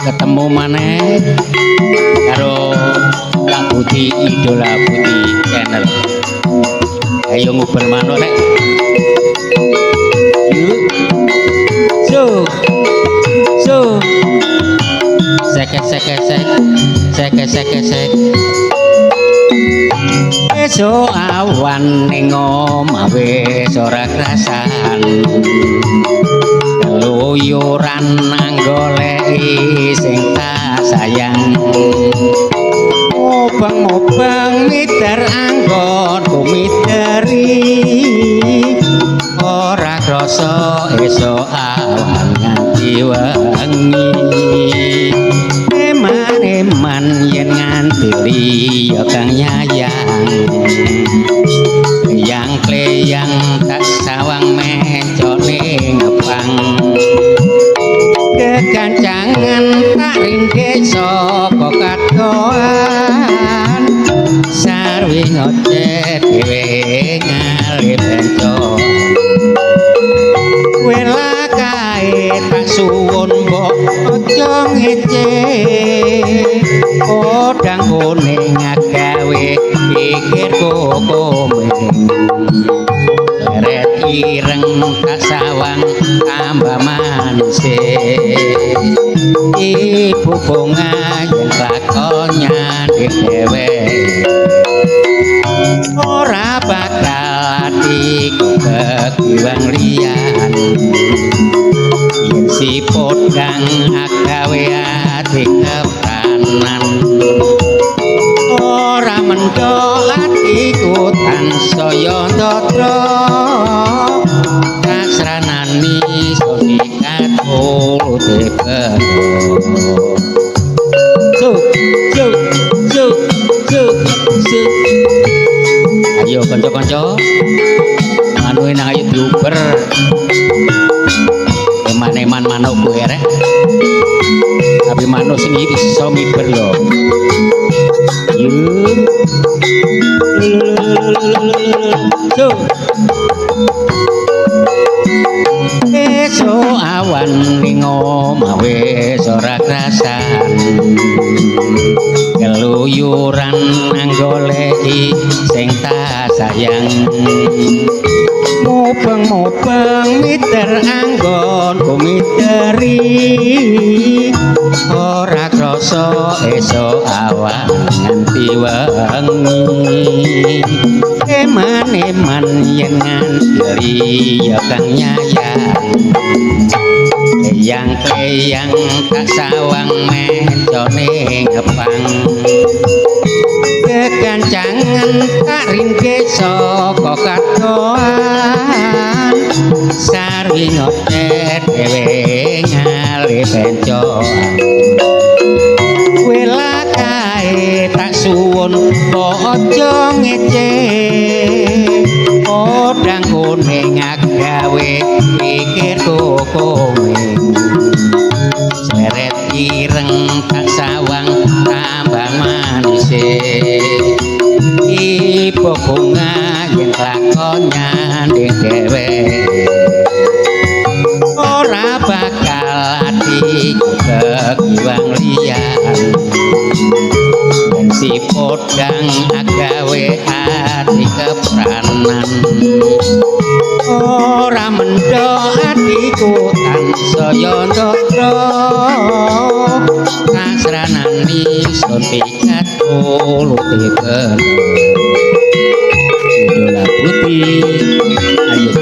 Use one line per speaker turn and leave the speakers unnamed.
Ketemu maneh karo Kak Budi Idola Budi Channel. Ayo nguber manuk rek. Yuk. So. So. Sek sek sek. Sek sek sek. Esuk awan ning omah wis ora krasan. Keluyuran nang goleki sing tak sayang. Mubeng-mubeng miter anggonku miteri. Ora krasa esuk awan nganti wengi. Eman-eman yen nganti liya kang nyayang. Kleyang-kleyang tak sawang mencone ngepang. Kekancangan tak rindik saka kadohan. Sarwi ngoceh dhewe ngalih benco. Welakae tak suwun mbok aja ngece. Podang kuning agawe pikirku komeng. Leret ireng tak sawang tambah manise. Ibu bunga yen lakon nyanding dhewe. Ora bakal atiku kegiwang liyan. Yen si podang agawe ati kepranan. Ora mendho atiku tansaya ndadra. Kasranani sonikat kulute bendo. Su su su su su. Ayo kanca-kanca. Manuke nang ayo diuber. Eman-eman manuk kuwi rek. Tapi manuk sing iso miber lho. Yuk. Su. Esuk awan ning omah wis ora krasan. Keluyuran nang goleki sing tak sayang. Mubeng-mubeng miter anggonku miteri. Ora krasa esuk awan nganti wengi. Eman-eman yen nganti liya kang nyayang. Kleyang-kleyang tak sawang mencone ngepang. Kekancangan tak ringgit saka kadohan. Sarwi ngoceh dhewe ngalih bencoan. Welakae tak suwun kok aja ngece. Podang kuning agawe pikirku komeng. Seret ireng tak sawang tambah manise. Ibu bunga yen lakon nyanding dhewe. Ora bakal atiku kegiwang liyan. Yen si podang agawe ati kepranan. Ora mendho atiku tansaya ndadra. Kasranani sun pikat kulute kena. Idola Putih, ayo.